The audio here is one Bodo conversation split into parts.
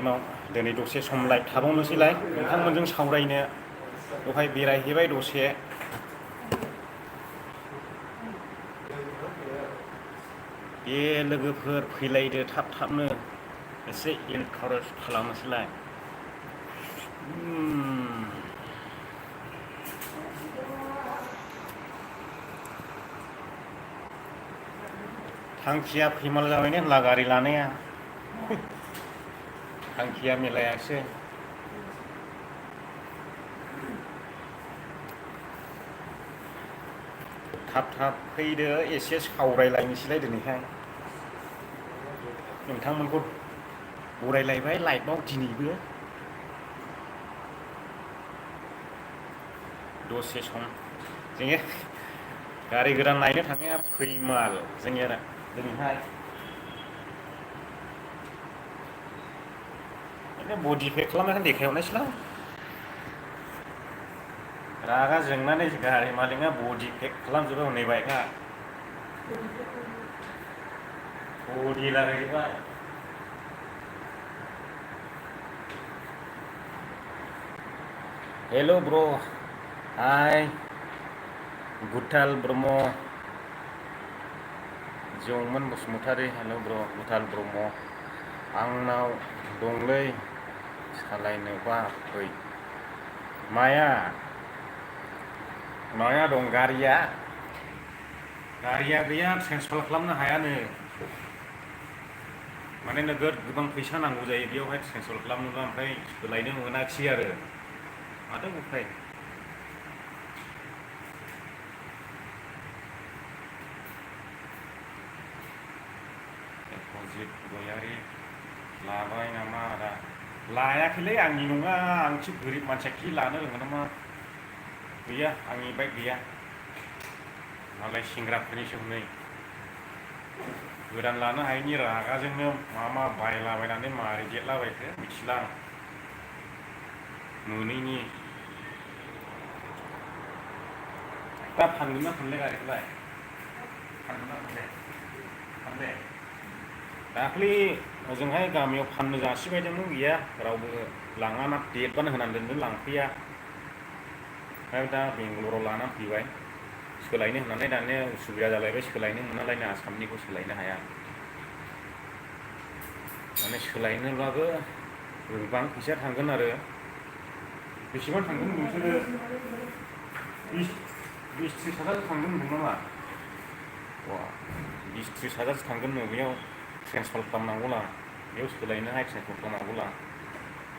टाइमाव दिनै दसे सम लाइभ थाबावनोसैलाय नोंथांमोनजों सावरायनो बेवहाय बेरायहैबाय दसे बे लोगोफोर फैलायदो थाब थाबनो एसे इनकारेज खालामनोसैलाय थांखिया फैमाल जाबायने होनला गारि लानाया थांखिया मिलायासै थाब थाब फैदो एसे सावरायलायनोसैलाय दिनैहाय नोंथांमोनखौ बरायलायबाय लाइभआव दिनैबो दसे सम जोङो गारि गोदान नायनो थांनाया फैमाल जोंनिया दिनैहाय बडि पेक खालामनायखौ देखायहरनायसैलां रागा जोंनानै गारि मालिकआ बडि पेक खालामजोबबाय हनै बाइकआ बडि लागायजोबबाय हेल' ब्र हाय गुथाल ब्रह्म जौमोन बसुमतारी हेल' ब्र गुथाल ब्रह्म आंनाव दंलै सालायनोबा फै माया दं गारिया गैया ट्रेन्सफार खालामनो हायानो माने नोगोद गोबां फैसा नांगौ जायो बेयावहाय ट्रेन्सफार खालामनोबा ओमफ्राय सोलायनो मोनाखिसै आरो माथो उफाय अजित गयारि लाबाय नामा आदा लायाखैलै आंनि नङा आंसो गोरिब मानसिया खि लानो रोङो नामा गैया आंनि बाइक गैया मालाय सेंग्राफोरनिसो हनै गोदान लानो हायैनि रागाजोंनो मा बायलाबायनानै मारै जेदलाबायखो मिथिला आं मोनैनि दा फानगोन ना फानले गारिखौलाय फानगोन ना फानले दाख्लि ओजोंहाय गामियाव फाननो जासिबायदोंमोन गैया रावबो लाङाना डेटबानो होनानै दोनदों लांफैया ओमफ्राय दा बेंगलराव लानानै फैबाय सोलायनो होननानै दानिया उसुबिदा जालायबाय सोलायनो मोनालायनो आसामनिखौ सोलायनो हाया माने सोलायनोब्लाबो गोबां फैसा थांगोन आरो बेसेबां थांगोन नोंसोरो 20-30 हाजार थांगोन होनदों नामा 20-30 हाजारसो थांगोन बेयाव ट्रेन्सफार खालामनांगौला बेयाव सोलायनोहाय ट्रेन्सफार खालामनांगौला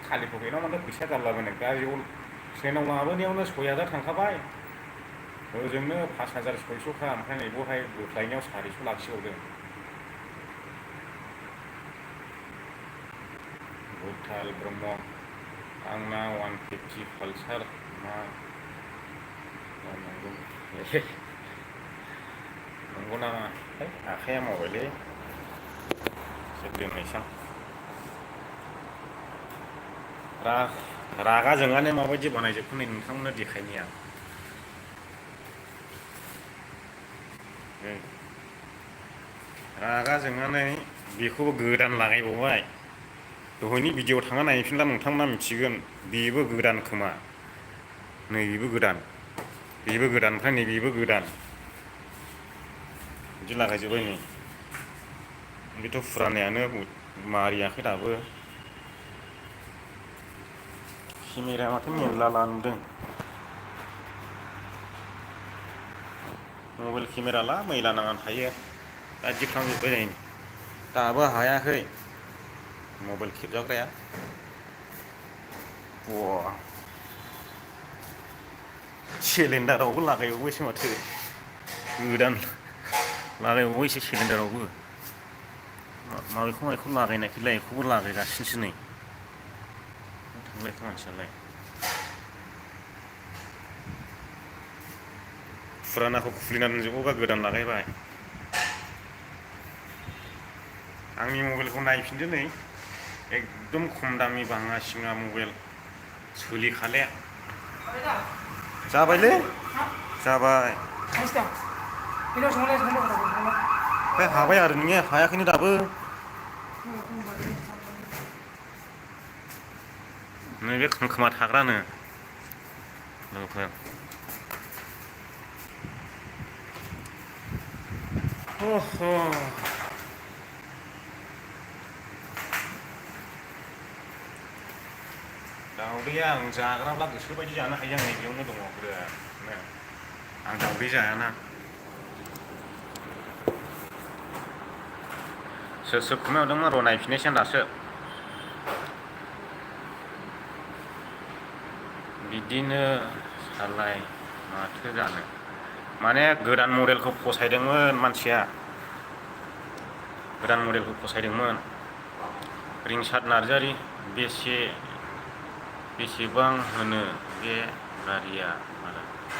खालि पकेटाव माथो फैसा गारलाबायनाय गारियाव ट्रेनाव लाबोनायावनो 6,000 थांखाबाय ओजोंनो 5,000-6,000खा ओमफ्राय नैबावहाय बोख्लायनायाव 400 लाखिबावदों गुथाल ब्रह्म आंना 150 पालसार मा नंगौ नंगौ नामा आखाइया मावबायलै एसे दोननायसां रागा जोंनानै माबायदि बानायजोबखो नै नोंथांमोननो देखायनि आं रागा जोंनानै बेखौबो गोदान लागायबावबाय दहायनि भिडिअ थांना नायफिनब्ला नोंथांमोना मिथिगोन बेबो गोदान खोमा नैबेबो गोदान बेबो गोदान ओमफ्राय नैबेबो गोदान बिदि लागायजोब्बाय नै बेथ' फुरानायानो मारियाखै दाबो केमेराया माथो मेरला नुदों मबाइल केमेरा ला मैला नांनानै थायो गाज्रि खालामजोब्बाय नै दाबो हायाखै मबाइल खेबजाग्राया सिलिन्डारावबो लागायबावबायसो माथो गोदान लागायबावबायसो सिलिन्डारावबो माबेखौ लागायनायखैलाय बेखौबो लागायगासिनोसो नै थांलायखो मानसियालाय फुरानाखौ खुलिना दोनजोबोबा गोदान लागायबाय आंनि मबाइलखौ नायफिनदो नै एकदम खम दामि बाङा सिङा मबाइल सोलिखाले जाबायलै जाबाय हाबाय आरो नोंनिया हायाखैनो दाबो नैबे खांखोमा थाग्रानो लोगोफोर दाउदैया आं जाग्राब्ला गोसोबायदि जानो हायो आं नैबेयावनो दङ बिरादनो आं दाउदै जायाना सोर सोर खुमायाव हरदोंमोन र' नायफिननायसै आं दासो बिदिनो सालाय माथो जानो माने गोदान मडेलखौ फसायदोंमोन मानसिया गोदान मडेलखौ फसायदोंमोन रिंसार्ट नार्जारि बेसेबां होनो बे गारिया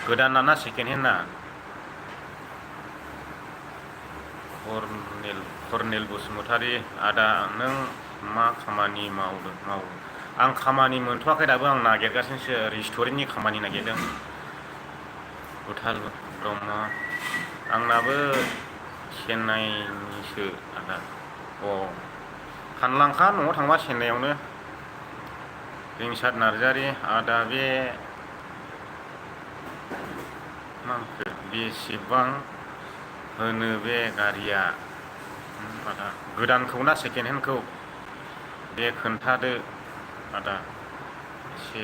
गोदाना ना सेकेन्ड हेन्ड ना कर्नेल बसुमतारी आदा नों मा खामानि मावो आं खामानि मोनथ'वाखै दाबो आं नागिरगासिनोसो रेस्टुरेन्टनि खामानि नागिरदों भुटान ब्रह्म आंनाबो चेन्नाइनिसो आदा फानलांखा न'आव थांबा चेन्नाइआवनो रिंसार्ट नार्जारि आदा बे मा होनखो बेसेबां होनो बे गारिया आदा गोदानखौ ना सेकेन्ड हेन्डखौ दे खोन्थादो आदा एसे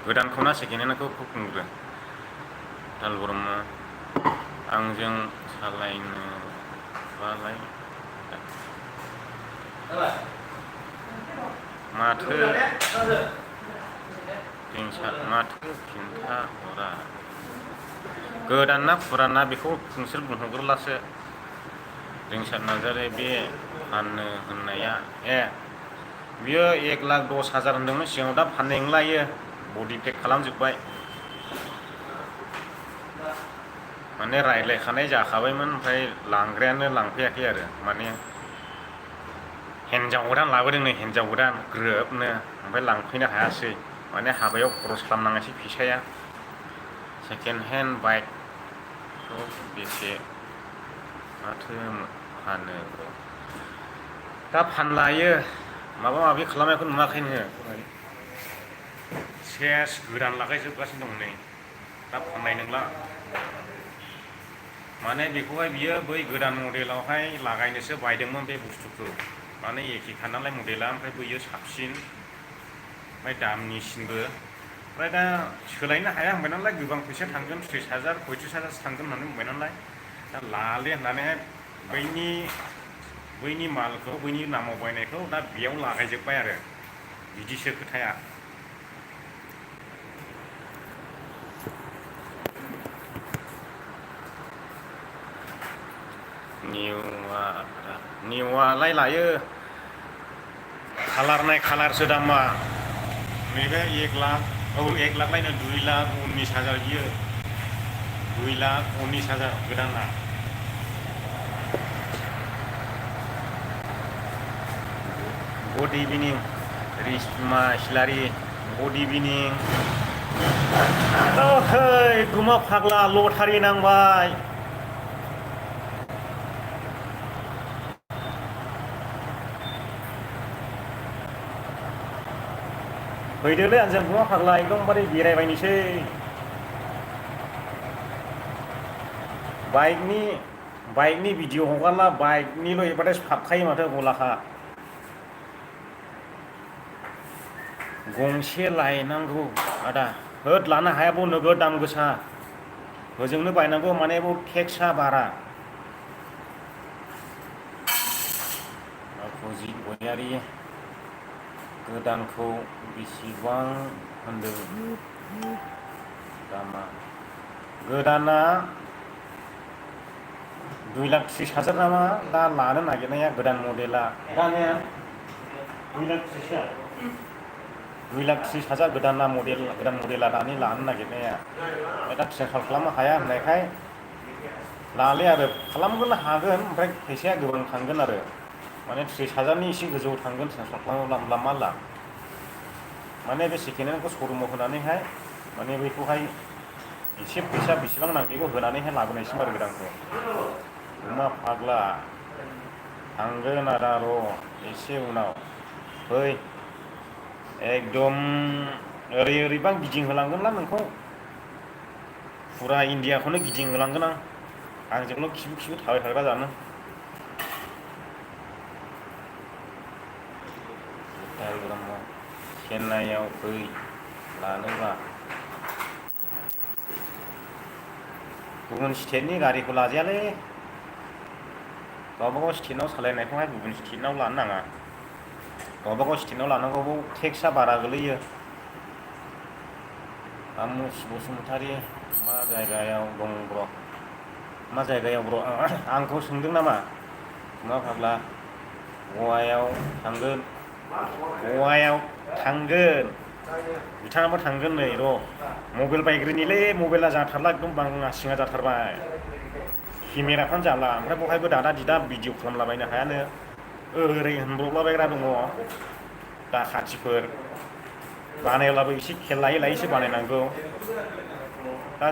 गोदानखौ ना सेकेन्ड हेन्डखौ बुंग्रो भुटान ब्रह्म आंजों सालायनोबालाय माथो माथो खिन्थाहरा गोदान ना फुराना बेखौ नोंसोर बुंहरग्रोलासो रिंसार्ट नार्जारि बे फाननो होननाया बियो 1,10,000 होनदोंमोन सिगाङाव दा फाननाय नंला इयो बडि पेक खालामजोब्बाय माने रायज्लायखानाय जाखाबायमोन ओमफ्राय लांग्रायानो लांफैयाखै आरो माने हिन्जाव गोदान लाबोदोंनो हिन्जाव गोदान ग्रोबनो ओमफ्राय लांफैनो हायासै माने हाबायाव खरस खालामनाङासै फैसाया सेकेन्ड हेन्ड बाइकखौ बेसे माथो फानो दा फानलायो माबा माबि खालामनायखौ नुवाखै नोङो सेस गोदान लागायजोबगासिनो दं नै दा फाननाय नंला माने बेखौहाय बियो बै गोदान मडेलावहाय लागायनोसो बायदोंमोन बे बुस्थुखौ माने एखेखा नालाय मडेला ओमफ्राय बैयो साबसिन ओमफ्राय दामनिसिनबो ओमफ्राय दा सोलायनो हाया होनबाय नालाय गोबां फैसा थांगोन 30,000 35,000 थांगोन होननानै बुंबाय नालाय दा लाले होननानैहाय बैनि मालखौ बैनि नामाव बायनायखौ दा बेयाव लागायजोब्बाय आरो बिदिसो खोथाया निउआलाय लायो कालार नाय कालारसो दामा नैबे 1 लाख 1 लाख लायनो 2,19,000 बियो 2,19,000 गोदाना गुड इभिनिं रिश्मा इस्लारि गुड इभिनिं गुमा फाग्ला लटारि नांबाय फैदोलै आंजों गुमा फाग्ला एकदमबारे बेरायबायनोसै बाइकनि भिडिअ हगारला बाइकनिल' एडभार्टाइज हाबखायो माथो गलाखा गंसे लायनांगौ आदा होद लानो हायाबो नोगोद दाम गोसा होजोंनो बायनांगौ माने बाव टेक्सआ बारा फुजि गयारि गोदानखौ बेसेबां होनदों दामा गोदाना 2,30,000 नामा दा लानो नागिरनाया गोदान मडेला दानिया 2,30,000 गोदान मडेला दानि लानो नागिरनाया दा ट्रेन्सफार खालामनो हाया होननायखाय लाले आरो खालामनो हागोन ओमफ्राय फैसाया गोबां थांगोन आरो माने 30,000नि एसे गोजौ थांगोन ट्रेन्सफार खालामोब्ला माला माने बे सेकेन्ड हेन्डखौ शरुमाव होनानैहाय माने बैखौहाय एसे फैसा बेसेबां नांगौ होनानैहाय लाबोनायसिम आरो गोदानखौ गुमा फाग्ला थांगोन आदा र' एसे उनाव फै एकदम ओरै ओरैबा आं गिदिंहोलांगोनला नोंखौ फुरा इण्डियाखौनो गिदिंहोलांगोन आं आंजोंल' खिबु खिबु थाबाय थाग्रा जानो बुटाल ब्रह्म चेन्नाइआव फै लानोबा गुबुन स्टेटनि गारिखौ लाजायालै गावबागाव स्टेटनाव सालायनायखौहाय गुबुन स्टेटनाव लानो नाङा गावबागाव स्टेटनाव लानांगौ टेक्सआ बारा गोलैयो आमुस बसुमतारी मा जायगायाव दं ब्र' मा जायगायाव ब्र' आंखौ सोंदों नामा मा फाग्ला गवायाव थांगोन गवायाव थांगोन बिथाङाबो थांगोन नै र' मबाइल बायग्रोनिलै मबाइला जाथारला एकदम बाङा सिङा जाथारबाय केमेराफ्रानो जाला ओमफ्राय बहायबो दादा दिदा भिडिअ खालामलाबायनो हायानो ओरै होनब्रबलाबायग्रा दङ दाखाथिफोर बानायब्लाबो एसे खेल लायै लायैसो बानायनांगौ दा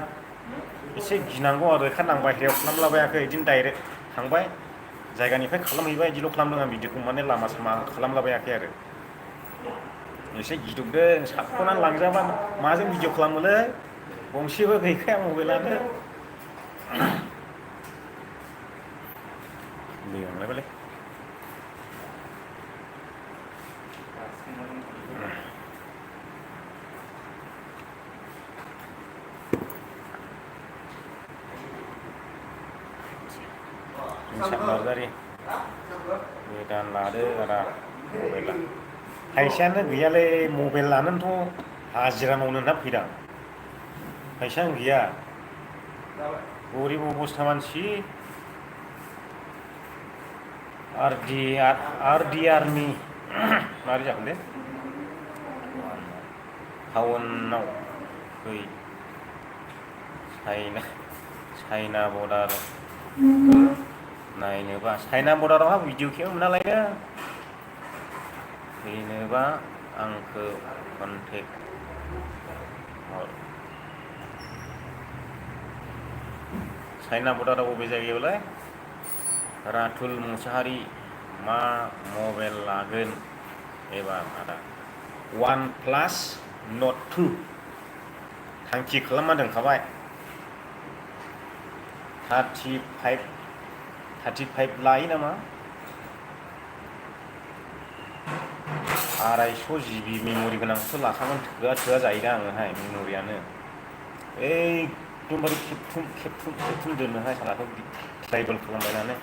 एसे गिनांगौ आरो बेखायनो आं बायहेरायाव खालामलाबायाखै बिदिनो डाइरेक्ट थांबाय जायगानिफ्राय खालामहैबाय बिदिल' खालामदों आं भिडिअखौ माने लामा सामा खालामलाबायाखै आरो एसे गिदबदों साबख'नानै लांजाबा माजों भिडिअ खालामोलै गंसेबो गैखाया मबाइलानो लांलायबायलै नार्जारि गोदान लादो आदा मबाइला फैसायानो गैयालै मबाइल लानोनोथ' हाजिरा मावनो होनना फैदां फैसायानो गैया गरिब अबस्था मानसि आरडि आर्मि मारै जागोन दे टाउनाव फै चाइना बर्डार नायनोबा चाइना बर्डारावहा भिडिअ खेबनो मोनालायनो फैनोबा आंखौ कन्टेक्ट हर चाइना बर्डाराव बबे जायगायावलाय रातुल मुसाहारि मा मबाइल लागोन एबार आदा वान प्लास नट 2 थांखि खालामना दोनखाबाय 35 लायो नामा 250 GB मेम'रि गोनांखौसो लाखागोन थोआ जायोदा आङोहाय मेम'रियानो एकदमबारे खेबथुम दोननोहाय सालाखौ ट्राइबेल खालामबायनानै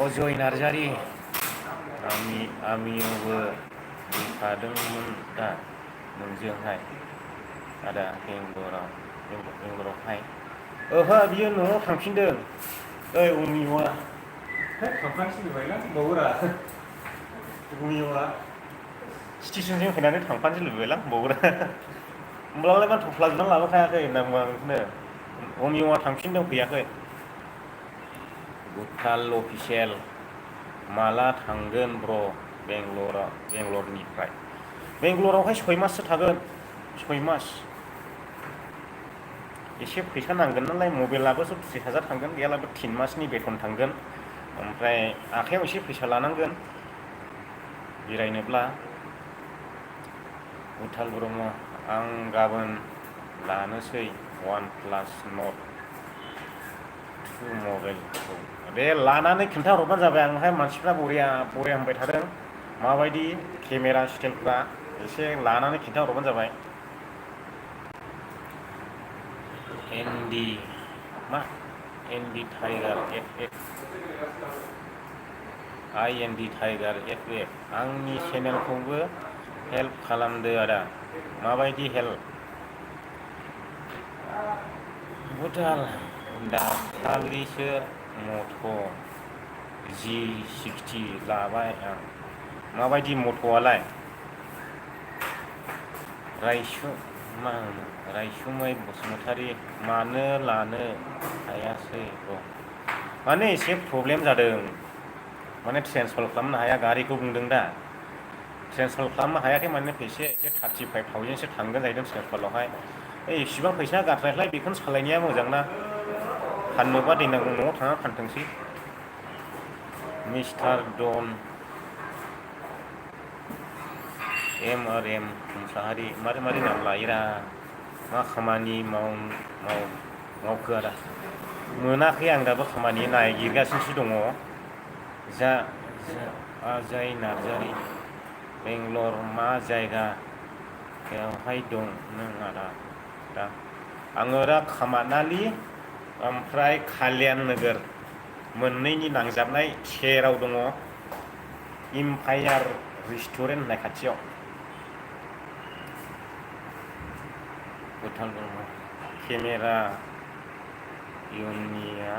अजय नार्जारि आमियावबो फैफादोंमोन दा नोंजोंहाय आदा बेंगलरावहाय ओहो बियो न'आव थांफिनदों ओइ अमिय'आ थांफानोसै बावोरा अमिय'आ स्टेसनसिम फैनानै थांफानोसै लुबैबायलां बावोरा होमब्लालाय मा थफ्ला जुनानै लाबोखायाखै होनना बुङो आं बेखौनो अमिय'आ थांफिनदों फैयाखै गुटाल अफिसियेल माला थांगोन ब्र' बेंगलरनिफ्राय बेंगलरावहाय 6 माससो थागोन 6 मास एसे फैसा नांगोन नालाय मबाइलाबो 30,000 थांगोन गैयालाबो 3 मासनि बेथन थांगोन ओमफ्राय आखायाव एसे फैसा लानांगोन बेरायनोब्ला गुटाल ब्रह्म आं गाबोन लानोसै वान प्लास नट 2 मबाइलखौ दे लानानै खिन्थाहरबानो जाबाय आंहाय मानसिफ्रा बरिया होनबाय थादों माबायदि केमेरा स्टाइलफ्रा एसे लानानै खिन्थाहरबानो जाबाय एनडि टाइगार FF आंनि चेनेलखौबो हेल्प खालामदो आदा माबायदि हेल्प गुटाल दाखालिसो मट' G60 लाबाय आं माबायदि मट'आलाय रायसुमै बसुमतारी मानो लानो हायासै ब्र' माने एसे प्रब्लेम जादों माने ट्रेन्सफार खालामनो हाया गारिखौ बुंदों दा ट्रेन्सफार खालामनो हायाखै माने फैसाया एसे 35,000सो थांगोन जाहैदों ट्रेन्सफारावहाय इसेबां फैसा गारस्लायस्लाय बेखौनो सालायनाया मोजां ना फाननोबा देनां न'आव थांना फानथोंसै मिस्टार डन एम मुसाहारि मारै मारै नाम लायोरा मा खामानि मावखो आदा मोनाखै आं दाबो खामानि नागिरगासिनोसो दङ अजय नार्जारि बेंगलर मा जायगा बेवहाय दं नों आदा दा आङो दा खामानालि ओमफ्राय कालियान नोगोर मोननैनि नांजाबनाय सेराव दङ इम्पायार रेस्टुरेन्ट होननाय खाथियाव गोथां दङ केमेरा इउनिया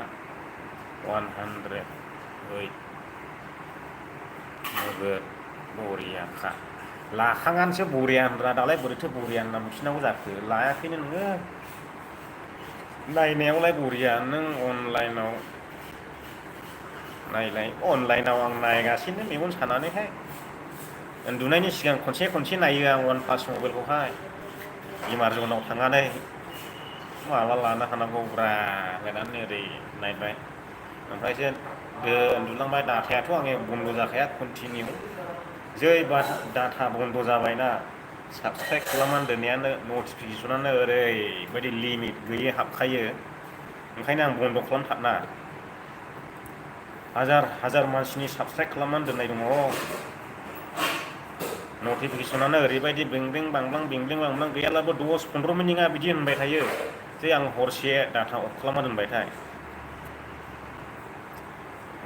100 ओइट नोगोर बरियाखा लाखाङानोसो बरिया होनग्रा दालाय बोरैथो बरिया होनना मिथिनांगौ जाखो लायाखैनो नोङो नायनायावलाय बरिया नों अनलाइनाव नायलाय अनलाइनाव आं नायगासिनो मेगन सानानैहाय उन्दुनायनि सिगां खनसे नायो आं वान प्लास मबाइलखौहाय इमारजनाव थांनानै माला लानो हानांगौब्रा होनानै ओरै नायबाय ओमफ्रायसो उन्दुलांबाय डाटायाथ' आंनि बन्द' जाखाया कन्टिनिउ जै डाटा बन्द' जाबायना साबसक्राइब खालामनानै दोननायानो नटिफिकेसनानो ओरैबायदि लिमिट गैयै हाबखायो ओंखायनो आं बन्द' खालामथारना हाजार मानसिनि साबसक्राइब खालामनानै दोननाय दङ नटिफिकेसनानो ओरैबायदि बेंब्लें बांब्लां गैयाब्लाबो 10-15 मिनिटआ बिदि होनबाय थायो जे आं हरसे डाटा अफ खालामना दोनबायथाय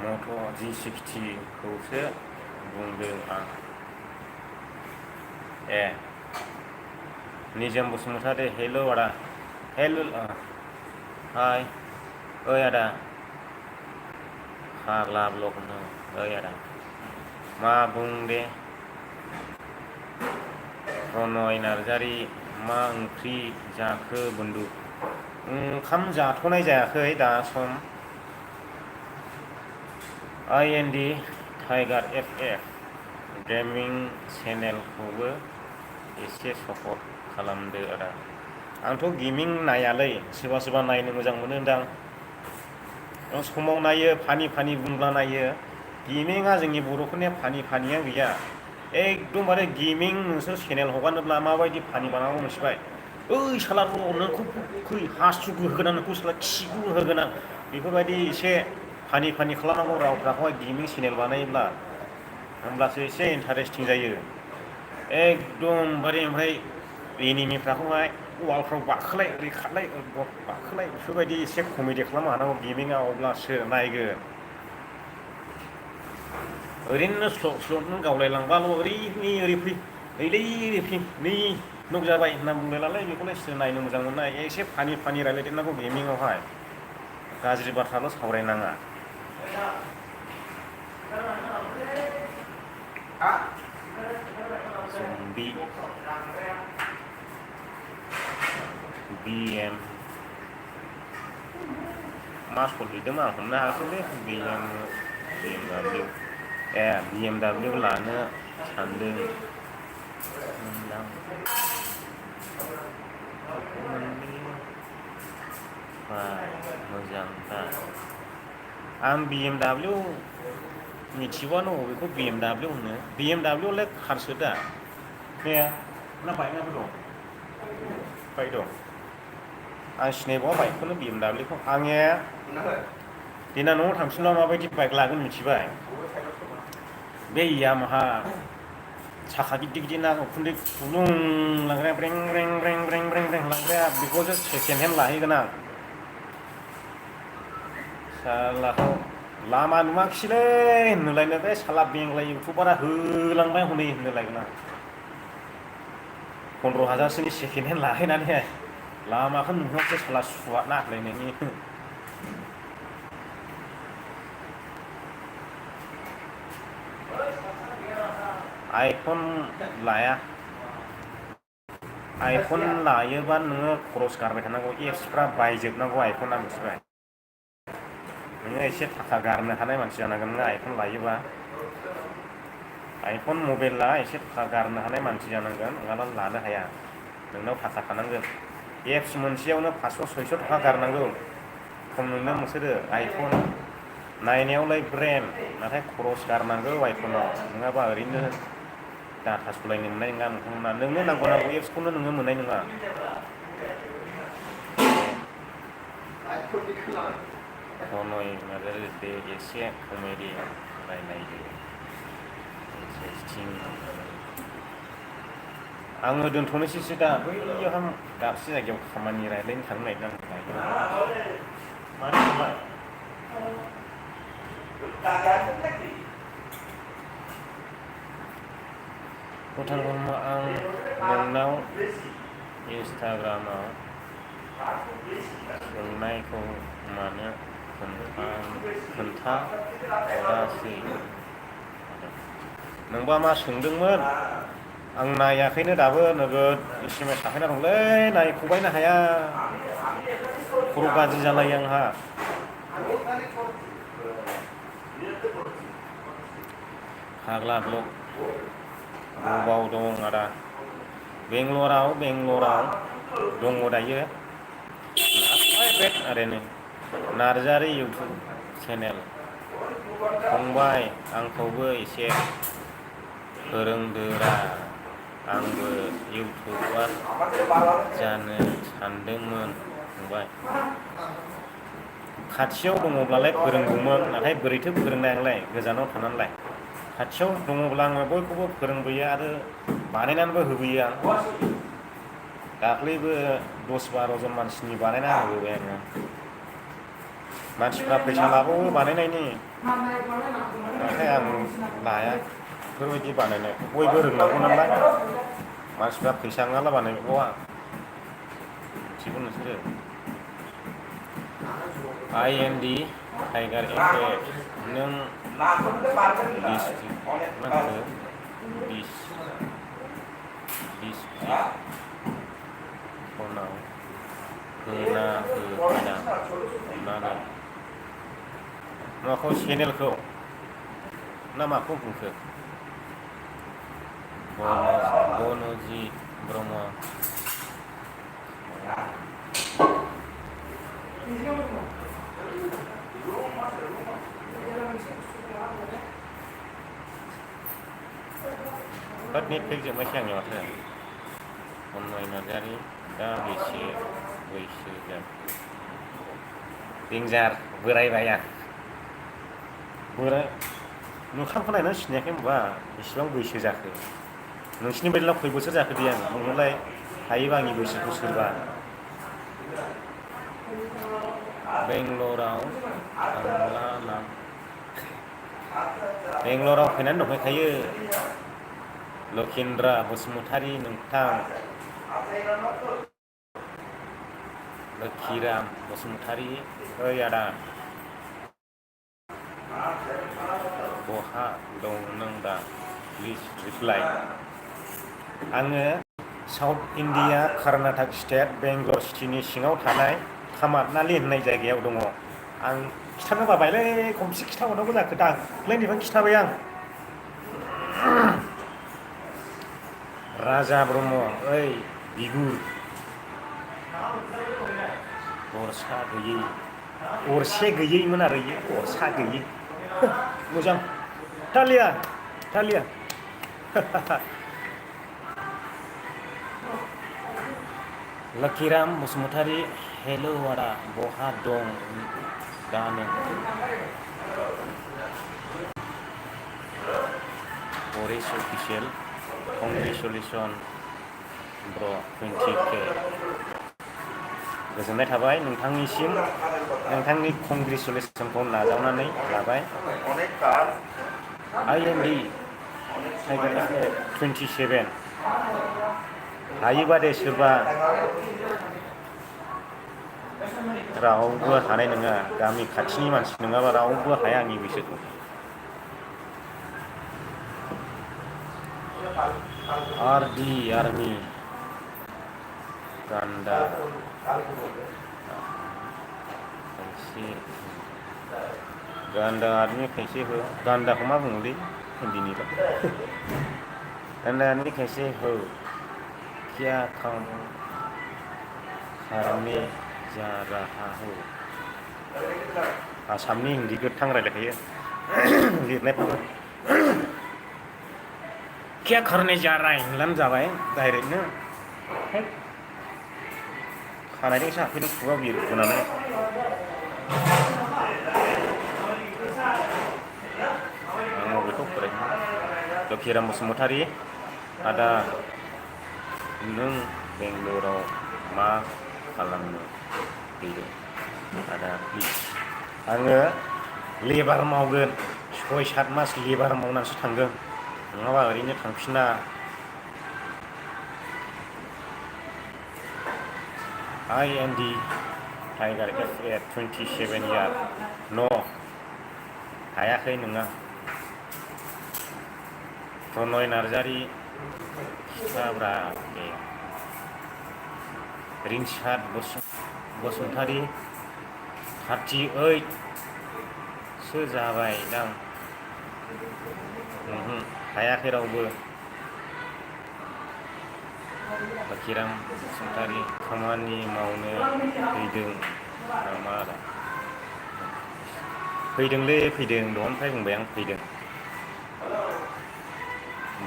मट' G60 खौसो बुंदों आं निजोम बसुमतारी हेल' आदा हेल' हाय ओइ आदा फाग्ला ब्लग होनो ओइ आदा मा बुं दे प्रनय नार्जारि मा ओंख्रि जाखो बन्दु ओंखाम जाथ'नाय जायाखै दा सम IND टाइगार FF गेमिं चेनेलखौबो एसे सापर्ट खालामदो आदा आंथ' गेमिं नायालै सोरबा नायनो मोजां मोनो होनदां समाव नायो फानि बुंब्ला नायो गेमिङा जोंनि बर'फोरनिया फानिया गैया एकदमबारे गेमिं नोंसोर चेनेल हगारनोब्ला माबायदि फानि बानांगौ मिथिबाय ओइ साला नोंखौ हासुगु होगोन आं नोंखौ साला खिगु होगोन आं बेफोरबायदि एसे फानि खालामनांगौ रावफ्राखौहाय गेमिं चेनेल बानायोब्ला होमब्लासो एसे इन्टारेस्टिं जायो एकदमबारे ओमफ्राय एनिमिफ्राखौहाय वालफ्राव बाखोलाय ओरै खारलाय बाखोलाय बेफोरबायदि एसे कमेडि खालामनो हानांगौ गेमिङाव अब्लासो नायगोन ओरैनो स्ल'नो गावलायलांबाल' ओरै फै ओरै फै नै नक जाबाय होनना बुंलायलाय बेखौलाय सोर नायनो मोजां मोननाय एसे फानि रायलायदेरनांगौ गेमिङावहाय गाज्रि बाथ्राल' सावरायनाङा जोंबि BM मा सलिदों आं हमनो हायाखैलै BMW लानो सानदों मोजांथार आं BMW मिथिबावानो बबेखौ BMW होनो BMWआलाय कारसो दा ना बाइकआबो दं बाइक दं आं सिनायबावा बाइकखौनो BMWखौ आङो दिना न'आव थांफिनबा माबायदि बाइक लागोन मिथिबाय बे यामाहा साखा गिदिर ना उखुन्दै गुलुं लांग्राया ब्रें लांग्राया बेखौसो सेकेन्ड हेन्ड लाहैगोन आं सालाखौ लामा नुवाखिसैलै होनलायनो बे साला बेंग्ला इउटुबारा होलांबाय हनै होनलायगोन आं 15,000सोनि सेकेन्ड हेन्ड लाहैनानैहाय लामाखौ नुवाखिसै साला सुवा ना होनलायनायनि आइफन लायोबा नोङो खरस गारबाय थानांगौ एप्सफ्रा बायजोबनांगौ आइफना मिथिबाय नोङो एसे थाखा गारनो हानाय मानसि जानांगोन नोङो आइफन लायोबा आइफन मबाइला एसे थाखा गारनो हानाय मानसि जानांगोन नङाबा लानो हाया नोंनाव थाखा थानांगोन एप्स मोनसेयावनो 500-600 थाखा गारनांगौ खम नोंनो नोंसोरो आइफन नायनायावलाय ब्रेन्ड नाथाय खरस गारनांगौ आइफनाव नङाबा ओरैनो डाटा सलायनो मोननाय नङा नोंथांमोना नोंनो नांगौ एप्सखौनो नोङो मोननाय नङा हनय नाजारि दे एसे कमेडि रायलायदो इन्टारेस्टिं आङो दोनथ'नोसैसो दा बैयावहाय दाबसे जायगायाव खामानि रायलायनो थांनो नागिरदों मानो थांबाय हटेल ब्रह्म आं नोंनाव इन्सटाग्रामाव सोंनायखौ मानो खोन्थाहरासै नोंबा मा सोंदोंमोन आं नायाखैनो दाबो नोगोद एसेमेस थाखायना दंलै नायख'बायनो हाया खर' गाज्रि जालायो आंहा फाग्ला ब्लग बबाव दं आदा बेंगलराव दङ दायो ओरैनो नार्जारि इउटुब चेनेल फंबाय आंखौबो एसे फोरोंदोरा आंबो इउटुबार जानो सानदोंमोन फंबाय खाथियाव दङब्लालाय फोरोंगौमोन नाथाय बोरैथो फोरोंनाय आंलाय गोजानाव थानानैलाय खाथियाव दङब्ला आङो बयखौबो फोरोंबोयो आरो बानायनानैबो होबोयो आं दाख्लैबो 10-12 जन मानसिनि बानायना होबोबाय आङो मानसिफ्रा फैसा लाबावो बानायनायनि नाथाय आं लाया बेफोरबायदि बानायनायखौ बयबो रोंनांगौ नालाय मानसिफ्रा फैसा नङाला बानायबावा मिथिगौ नोंसोरो IND टाइगार एफेक्ट नों डिसक्रिपसनाव होना हो आदा अननानै माखौ चेनेलखौ ना माखौ बुंखो बनजित ब्रह्म बाट नेट पेक जोबनायसै आंनि माथो हनय नार्जारि दा बेसे बैसो जाखो देन्जार बोरायबाय आं मोखांखौ नायनानै सिनायाखै होनबा बेसेबां बैसो जाखो नोंसिनि बायदिब्ला खय बोसोर जाखो दे आं बुंनोलाय हायोबा आंनि बैसोखौ सोरबा बेंगलराव फैनानै दंफैखायो लखिन्द्रा बसुमतारी नोंथां लोखिराम बसुमतारी ओइ आदा बहा दं नों दा प्लिज रिप्लाइ आङो south India Karnataka state Bangalore सिटिनि सिङाव थानाय कामारनालि होननाय जायगायाव दङ आं खिथानो बाबायलै खनबेसे खिथाहरनांगौ जाखो दाख्लैनिफ्रायनो खिथाबाय आं राजा ब्रह्म ओइ बिगुर अरसे गैयैमोन आरो इयो अरसा गैयै मोजां तालिया लोखिराम बसुमतारी हेलौ आदा बहा दं दा नों बरिस अफिसियेल कंग्रेचुलेसन ब्र 20K गोजोननाय थाबाय नोंथांनिसिम नोंथांनि कंग्रेचुलेसनखौ नाजावनानै लाबाय IND टाइगार 27 हायोबा दे सोरबा रावबो हानाय नङा गामि खाथिनि मानसि नङाबा रावबो हाया आंनि बैसोखौ आर्मि गान्दा आर्मि कैसे हो गान्दाखौ मा बुङोलै हिन्दीनिबा गान्दा आर्मि कैसे हो क्या काम करने जा रहा हो आसामनि हिन्दी गोथां रायलायखायो लिरनायफ्राबो क्या करने जा रहा है होनब्लानो जाबाय डाइरेक्टनो खानायजोंसो हाबफैदों खुगायाव बिर होनानै आं बबेखौ फरायनो लकिराम बसुमतारी आदा नों बेंगलराव मा खालामनो फैदों आदा प्लिज आङो लेबार मावगोन 6-7 मास लेबार मावनानैसो थांगोन नङाबा ओरैनो थांफिना IND टाइगार FF 27 यार न' हायाखै नोङा प्रनय नार्जारि खिथाब्रा दे रिंसाद बसुमतारी 38 सो जाबाय दां हायाखै रावबो लकिराम बसुमतारी खामानि मावनो फैदों नामा आदा फैदोंलै फैदों दहायनिफ्राय बुंबाय आं फैदों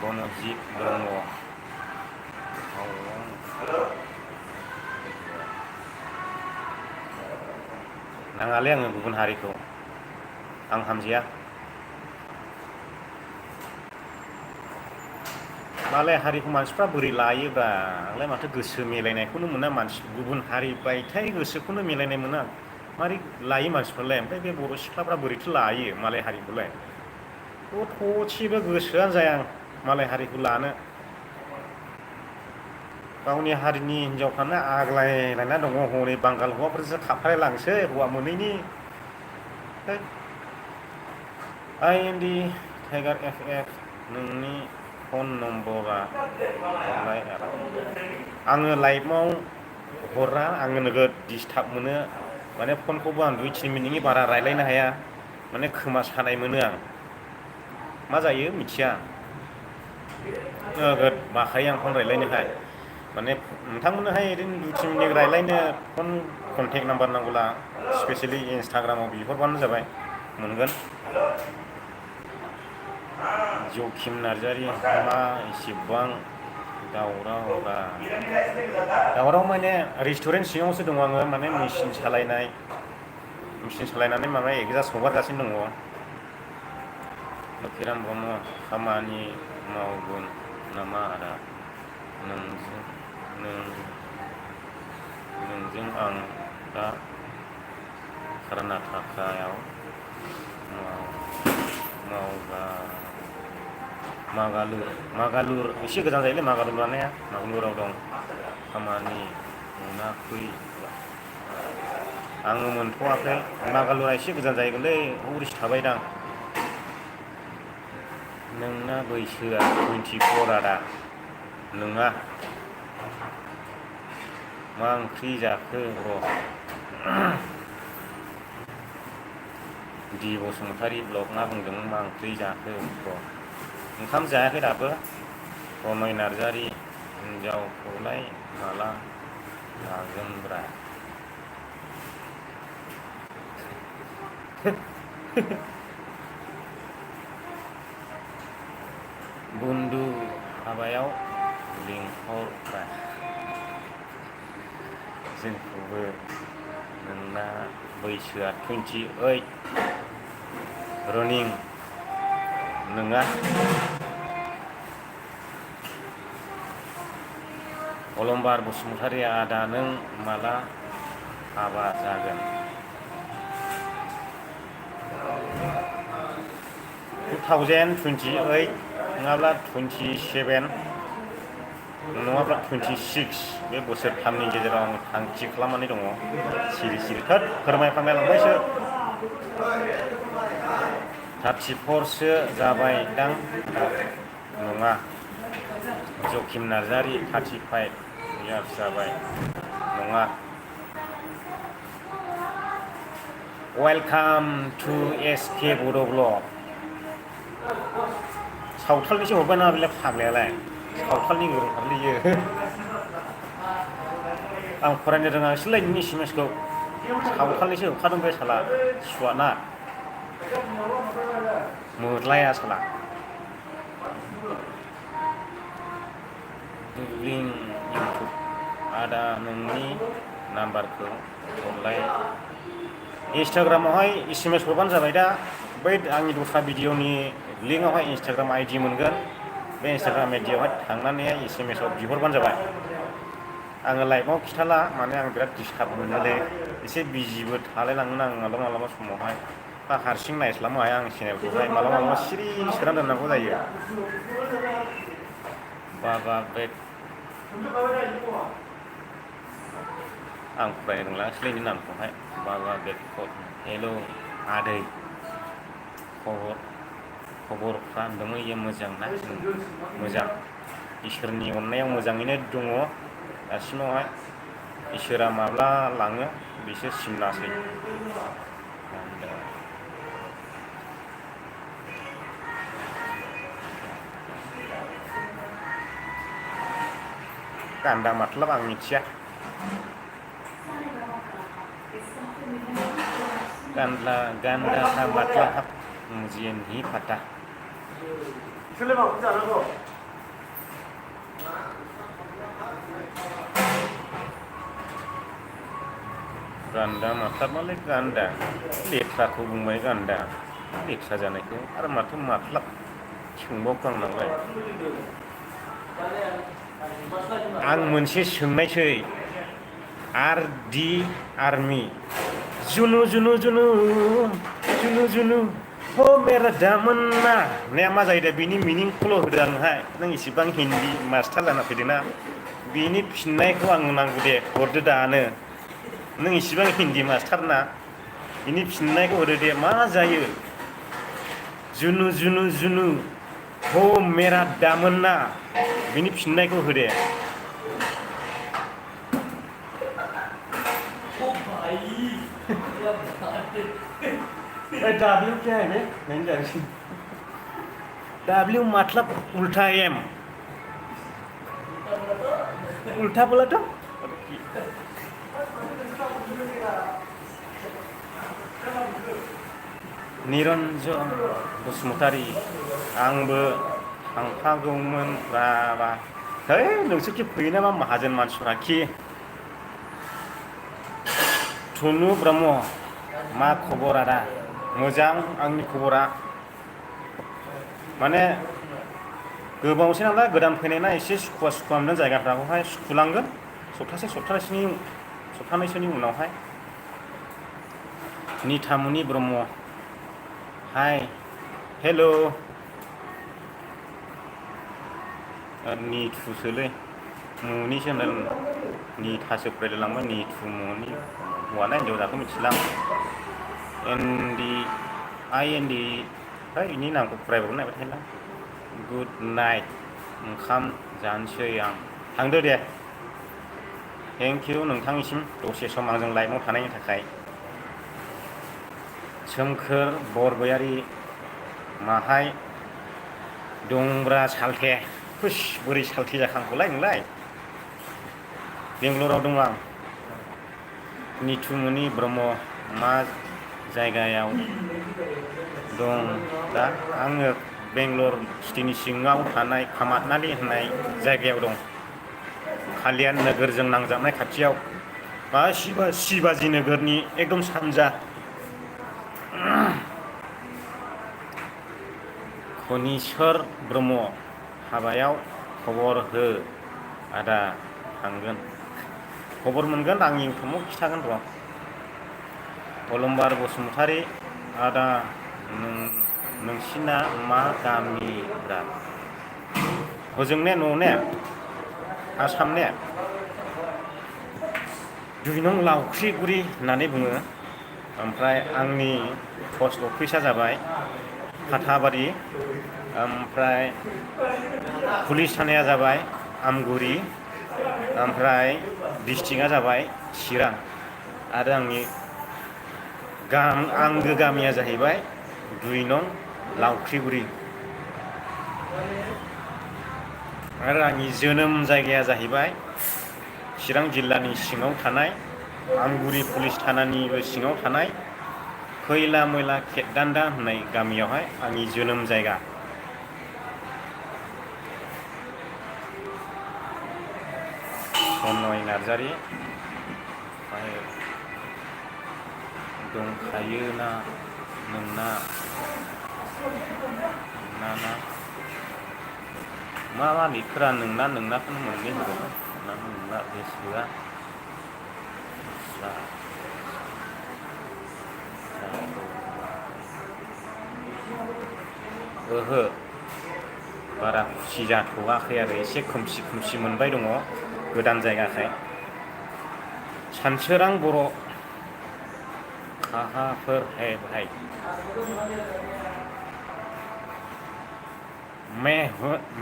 बनजित ब्रह्म नाङालै आङो गुबुन हारिखौ आं हामजाया मालाय हारिखौ मानसिफ्रा बोरै लायोब्रा आंलाय माथो गोसो मिलायनायखौनो मोना मानसि गुबुन हारि बायथाय गोसोखौनो मिलायनाय मोना मारै लायो मानसिफ्रालाय ओमफ्राय बे बर' सिख्लाफ्रा बोरैथो लायो मालाय हारिखौलाय थसेबो गोसोआनो जाया आं मालाय हारिखौ लानो गावनि हारिनि हिनजावफ्रानो आग्लायलायना दङ हनै बांगाल हौवाफोरजों खारफालायलांसै हौवा मोनैनि IND टाइगार FF नोंनि फन नम्बरा हरलाय आदा आङो लाइभआव हरा आङो नोगोद डिस्टार्ब मोनो माने फनखौबो आं 2-3 मिनिटनि बारा रायलायनो हाया माने खोमा सानाय मोनो आं मा जायो मिथिया नोगोद बाखायो आं फन रायलायनोहाय माने नोंथांमोननोहाय ओरैनो 2-3 मिनिट रायलायनो फन कन्टेक्ट नाम्बार नांगौला स्पेसियेलि इन्सटाग्रामाव बिहरबानो जाबाय मोनगोन जखिम नार्जारि मा एसेबां दावराव माने रेस्टुरेन्ट सिङावसो दङ आङो माने मेचिन सालायनानै माबा एगजास्ट हगारगासिनो दङ लकिराम ब्रह्म खामानि मावगोन नामा आदा नोंजों आं दा कर्नाटकायाव मागालुर एसे गोजान जायोलै मागालुर लानाया मागालुराव दं खामानि मोनाखै आङो मोनथ'वाखै मागालुरा एसे गोजान जाहैगोनलै हौरैसो थाबायदां नोंना बैसोआ 24 आदा नोङा मा ओंख्रि जाखो र' दि बसुमतारी ब्लग मा बुंदों मा ओंख्रि जाखो र' ओंखाम जायाखै दाबो प्रनय नार्जारि हिनजावखौलाय माला लागोनब्रा बुन्दु हाबायाव लिंहरब्रा जोंखौबो नोंना बैसोआ 28 रनिं नोङा अलंबार बसुमतारी आदा नों माला हाबा जागोन 2028 नङाब्ला 27 नङाब्ला 26 बे बोसोरथामनि गेजेराव आं थांखि खालामनानै दङ सिरि थोद फोरमायलांबायसो 34 सो जाबाय दां नङा जखिम नार्जारि 35 इयार्स जाबाय नङा वेलकाम टु SK बड' ब्लग सावथालनिसो हरबाय ना बेलाय फाग्लायालाय सावथालनि गोरोंथारलै इयो आं फरायनो रोङासैलै नोंनि SMS-खौ सावथालनिसो हरखादों बे साला सुवाना मोद्लाया साला लिंक इउटुब आदा नोंनि नाम्बारखौ हरलाय इन्सटाग्रामावहाय SMS हरबानो जाबाय दा बै आंनि दस्रा भिडिअनि लिंकआवहाय इन्सटाग्राम आइडि मोनगोन बे इन्सटाग्राम आइडियावहाय थांनानैहाय SMS आव बिहरबानो जाबाय आङो लाइभआव खिथाला माने आं बिराद डिस्टार्ब मोनोलै एसे बिजिबो थालायलाङो आं मालाबा समावहाय हारसिं नायस्लाबनो हाया आं चेनेलखौहाय मालाबा सिरि सोना दोननांगौ जायो बाबा बे आं फरायनो रोंलासैलै नि नामखौहाय बाबा बेकफोर हेल' आदै खबरफ्रा दंयो मोजां ना मोजां इसोरनि अननायाव मोजाङैनो दङ दासिमावहाय इसोरा माब्ला लाङो बिसो सिमनासै गान्दा मतलब आं मिथिया गान्दा का मतलब मुझे नहीं पता गान्दा मतलब मालाय गान्दा लेथ्राखौ बुंबाय गान्दा लेथ्रा जानायखौ आरो माथो मतलब सोंबावखो आंनावलाय आं मोनसे सोंनायसै आर्मि जुनु जुनु जुनु जुनु जुनु हो मेरा दामन्ना ने मा जायो दा बिनि मिनिंखौल' होदो आंनोहाय नों इसिबां हिन्दी मास्टार जाना फैदोंना बिनि फिननायखौ आंनो नांगौ दे हरदो दानो नों इसिबां हिन्दी मास्टार ना बिनि फिननायखौ होदो दे मा जायो जुनु जुनु जुनु हो मेरा दामन्ना बिनि फिननायखौ होदे W क्या है बे नहीं जानती W मतलब उल्टा M उल्टा बोला तो निरन्जन बसुमतारी आंबो थांफागौमोन बाबा है नोंसोरखि फैयो नामा माहाजोन मानसिफ्रा खि थुनु ब्रह्म मा खबर आदा मोजां आंनि खबरा माने गोबावसै नालाय गोदान फैनायना एसे सुखुवा मोनदों जायगाफ्राखौहाय सुखुलांगोन सप्तानैसोनि उनावहाय निथामुनि ब्रह्म हाय हेल' निथुसोलै मुनिसो होनदों निथासो फरायलायलांबाय निथु मुनि हौवाना हिन्जाव जाखौ मिथिला एनडि है इनि नामखौ फरायबाबो नायबाय थायोला गुड नाइट ओंखाम जानोसै आं थांदो दे थेंक इउ नोंथांनिसिम दसे सम आंजों लाइभआव थानायनि थाखाय सोमखोर बरगयारि माहाय दंब्रा सालथे हुस बोरै सालथे जाखांखौलाय नोंलाय बेंगलराव दं आं निथुमुनि ब्रह्म मा जायगायाव दं दा आङो बेंगलर सिटिनि सिङाव थानाय कामातनालि होननाय जायगायाव दं कालियान नोगोरजों नांजाबनाय खाथियाव बा शिबाजी नोगोरनि एकदम सानजा खनिस्वर ब्रह्म हाबायाव खबर हो आदा थांगोन खबर मोनगोन आं इउटुबाव खिथागोन र' अलंबार बसुमतारी आदा नोंसिना मा गामिब्रा हजों ने न' ने आसाम ने 2 नं लावख्रिगुरि होननानै बुङो ओमफ्राय आंनि पस्ट अफिसा जाबाय फाथाबारि ओमफ्राय पुलिस थानाया जाबाय आमगुरि ओमफ्राय डिस्ट्रिक्टआ जाबाय चिरां आरो आंनि आंगो गामिया जाहैबाय 2 नं लावख्रिगुरि आरो आंनि जोनोम जायगाया जाहैबाय चिरां जिल्लानि सिङाव थानाय आमगुरि पुलिस थानानिबो सिङाव थानाय खैला मैला खेतदान्दा होननाय गामियावहाय आंनि जोनोम जायगा सनय नार्जारि ओमफ्राय दंखायो ना नोंना ना मा लिखोरा नोंनाखौनो मोननै होदों नोंना बे सोआ ओहो बारा खुसि जाथ'वाखै आरो एसे खोमसि मोनबाय दङ गोदान जायगाखाय सानसोरां बर' कहाफोर है भाई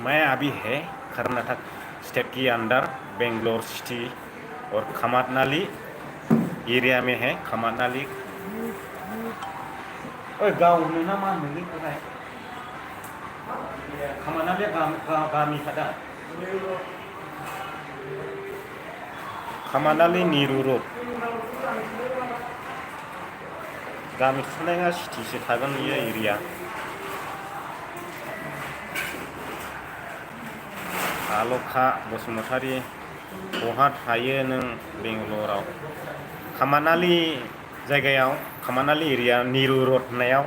मैं अभी है कर्नाटक स्टेट के अंदर बेंगलोर सिटी और खमातनाली एरिया में है खमातनाली ओए गावनो ना मा होनोलै बेखौहाय खमातनालिया गामि खादा खमातनाली निरु रड गामि खुनाया सिटिसो थागोन बेयो एरिया आलखा बसुमतारी बहा थायो नों बेंगलराव खमातनाली जायगायाव खमातनाली एरिया निरु रड होननायाव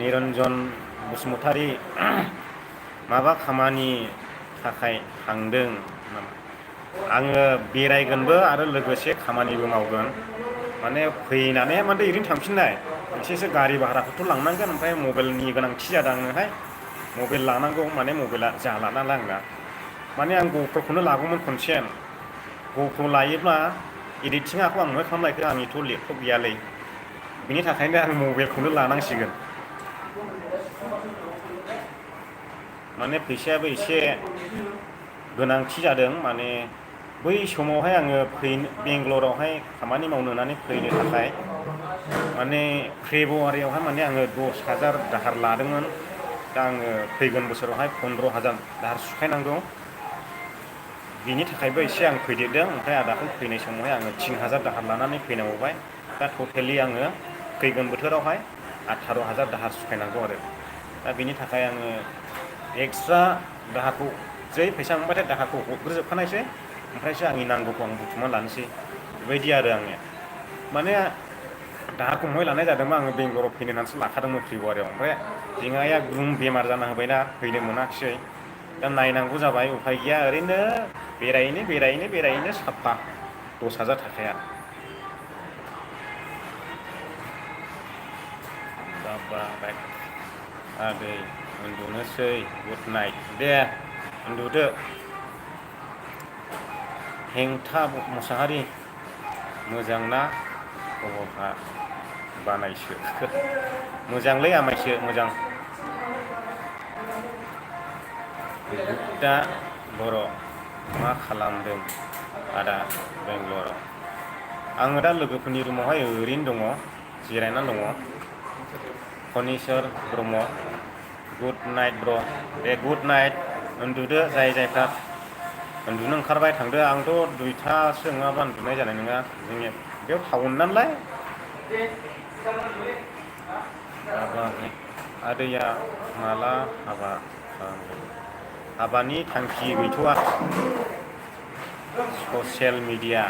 निरन्जन बसुमतारी माबा खामानि थाखाय थांदों आङो बेरायगोनबो आरो लोगोसे खामानिबो मावगोन माने फैनानै माने ओरैनो थांफिननाय एसेसो गारि भाराखौथ' लांनांगोन ओमफ्राय मबाइलनि गोनांथि जादों आङोहाय मबाइल लानांगौ माने मबाइला जाला नालाय आंना माने आं ग'प्रखौनो लागौमोन खनसे ग'प्र लायोब्ला एडिटिंखौ आं मा खालामलायखो आंनिथ' लेपटप गैयालै बिनि थाखायनो आं मबाइलखौनो लानांसिगोन माने फैसायाबो एसे गोनांथि जादों माने बै समावहाय आङो बेंगलरावहाय खामानि मावनो होननानै फैनो थाखाय माने फेब्रुवारियावहाय माने आङो 10,000 दाहार लादोंमोन दा आङो फैगोन बोसोरावहाय 15,000 दाहार सुखायनांगौ बिनि थाखायबो एसे आं फैदेरदों ओमफ्राय आदाखौ फैनाय समावहाय आङो 3,000 दाहार लानानै फैनांबाय दा टटेलि आङो फैगोन बोथोरावहाय 18,000 दाहार सुखायनांगौ आरो दा बिनि थाखाय आङो एक्सट्रा दाहारखौ जै फैसा मोनबाथाय दाहारखौ हरग्रोजोबखानायसै ओमफ्रायसो आंनि नांगौखौ आं बुथुमना लानोसै बेबायदि आरो आंनिया माने दाहारखौ बहाय लानाय जादोंमोन आङो बेंगलराव फैनो होननानैसो लाखादोंमोन फेब्रुवारियाव ओमफ्राय जेंनाया ग्रुम बेमार जाना होबायना फैनो मोनाखिसै दा नायनांगौ जाबाय उफाय गैया ओरैनो बेरायैनो साफा 10,000 थाखाया बाबाय आदै उन्दुनोसै गुड नाइट दे उन्दुदो हेंथा मुसाहारि मोजां ना खबरफ्रा बानायसो मोजांलै आमायसो मोजां गुप्ता बर' मा खालामदों आदा बेंगलराव आङो दा लोगोफोरनि रुमावहाय ओरैनो दङ जिरायनानै दङ फनिस्वर ब्रह्म गुड नाइट ब्र दे गुड नाइट उन्दुदो जायफ्रा उन्दुनो ओंखारबाय थांदो आंथ' 2थासो नङाबा उन्दुनाय जानाय नङा जोंनि बेयाव टाउन नालाय आदैया माला हाबा हाबानि थांखि गैथ'आ ससियेल मिडिया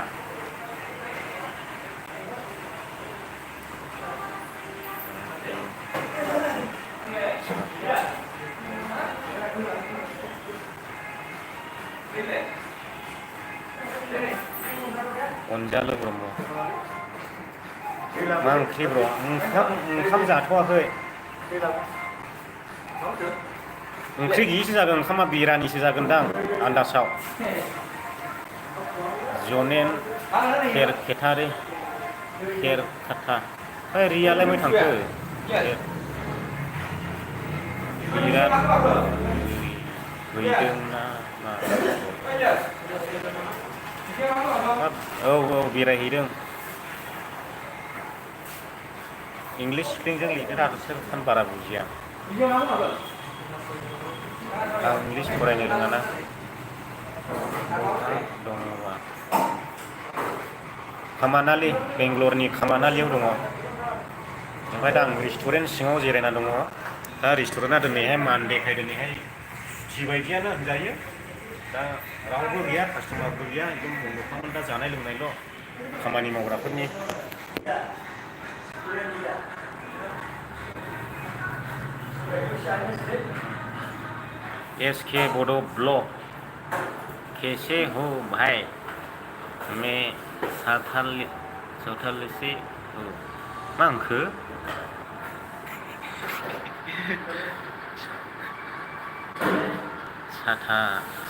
अनजालु ब्रह्म मा ओंख्रि ब्र ओंखाम जाथ'वाखै ओंख्रि गैयिसो जागोन ओंखामा बिरानिसो जागोनदां आन्दासाव जनेन खेरखाथा रियालाय मै थांखो बिराद फैदोंना मा औ बेरायहैदों इंलिश स्पेलिंजों लिरदों आरो सोर बारा बुजिया आं इंलिश फरायनो रोङाना दङबा खमातनालि बेंगलरनि खमातनालियाव दङ ओमफ्राय दा आं रेस्टुरेन्ट सिङाव जिरायना दङ दा रेस्टुरेन्टआ दिनैहाय मानडेखाय दिनैहाय सुथि बायदियानो होनजायो दा रावबो गैया कास्टमारबो गैया एकदम बन्द'खामोन दा जानाय लोंनायल' खामानि मावग्राफोरनि SK बडो ब्लॉग कैसे हो भाई मैं सावथाल से हो मा होनखो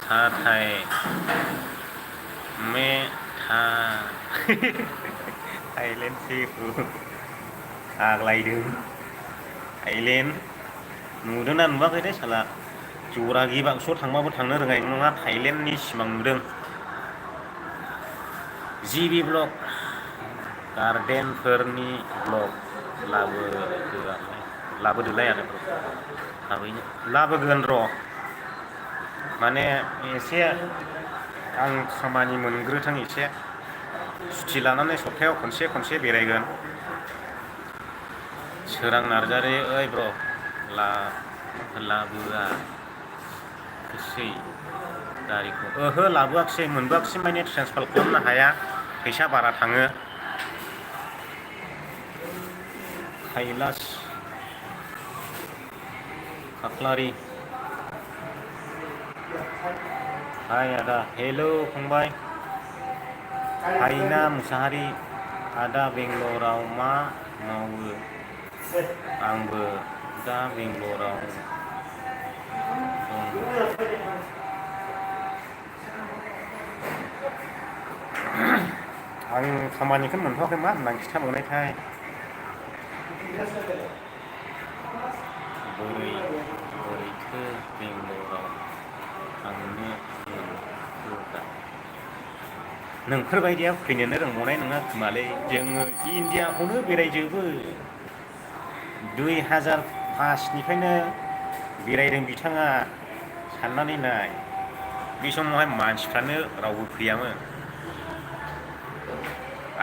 साथाय मैं थाइलेण्ड से हो आग्लायदों थाइलेण्ड नुदोंना नुवाखैथाय साला जरागि बाक्सुआव थांबाबो थांनो रोंनाय नङा थाइलेण्डनि सिमां नुदों GB ब्लग गार्डेनफोरनि ब्लग लाबोदोलाय आरो थाबैनो लाबोगोन र' माने एसे आं खामानि मोनग्रोथों एसे सुथि लानानै सप्तायाव खनसे बेरायगोन सोरां नार्जारि ओइ ब्र लाबोआ खै गारिखौ ओहो लाबोआखिसै मोनबोआखिसै माने ट्रेन्सफार खालामनो हाया फैसा बारा थाङो कैलाश खाख्लारि हाय आदा हेलौ फंबाय हायना मुसाहारि आदा बेंगलराव मा मावो आंबो दा बेंगलराव दं आं खामानिखौनो मोनथ'वाखै मा होनना खिथाबावनायथाय बोरैथो बेंगलराव थांनो मोनखोब्रा नोंफोरबायदिया फैनोनो रोंबावनाय नङा खोमालै जोङो इण्डियाखौनो बेरायजोबो 2005निफ्रायनो बेरायदों बिथाङा साननानै नाय बे समावहाय मानसिफ्रानो रावबो फैयामोन